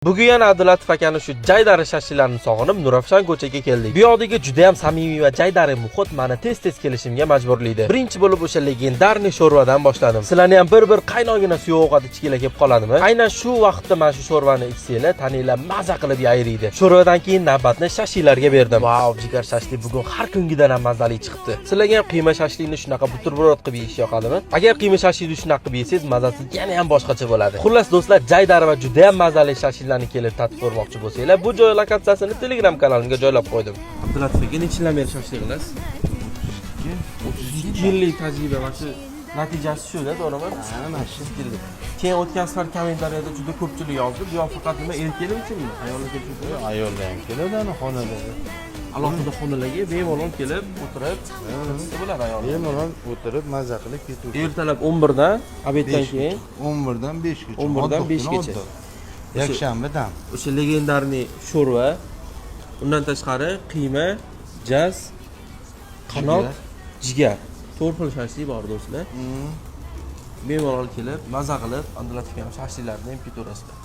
Bugun yana Abdulatif akani shu jaydari shashliklarini sog'inib, Nurafshon ko'chaga keldik. Bu yoqdagi juda ham samimiy va jaydari muhit meni tez-tez kelishimga majburlaydi. Birinchi bo'lib o'sha легендарный sho'rvadan boshladim. Sizlarni ham bir-bir qaynogina suyuq ovqat ichgili kelib qoladimi? Aynan shu vaqtda mana shu sho'rvani ichsanglar, taninglar maza qilib yayriydi. Sho'rvadan keyin navbatni shashliklarga berdim. Vau, jigar shashlik bugun har kungidan ham mazali chiqibdi. Sizlarga ham qiyma shashlikni shunaqa buterbrod qilib yeyish yoqadimi? Agar qiyma shashlikni shunaqa qilib yesangiz, mazasi yana ham boshqacha bo'ladi. Xullas do'stlar, jaydari va juda ham mazali shashliklarni kelib tatib ko'rmoqchi bo'lsanglar, bu joy lokatsiyasini Telegram kanalimga joylab qo'ydim. Abdulatif aka, necha yildan beri shashlik qilasiz? 32 yillik tajriba, mana shu natijasi shu-da, to'g'rimi? Ha, mana shu. Yillik. Keyin o'tgan safar kommentariyada juda ko'pchilik yozdi. Bu yoq faqat nima, erkaklar uchunmi? Ayollar kelishi mumkinmi? Ayollar ham keladi, ana xonalarda. Alohida xonalarga bemalol kelib, o'tirib, qilsa bo'ladi ayollar. Bemalol o'tirib, maza qilib ketaveradi. Ertalab 11 dan, обед dan keyin 11 dan 5 gacha. 11 dan Отдых 5 kuni gacha. Отдых. Yakshanba dam. O'sha легендарный sho'rva, undan tashqari qiyma, jaz, qanot, jigar. To'rt xil shashlik bor, do'stlar. Bemalol kelib, maza qilib, Abdulatif ham shashliklarni ham ketaverasizlar.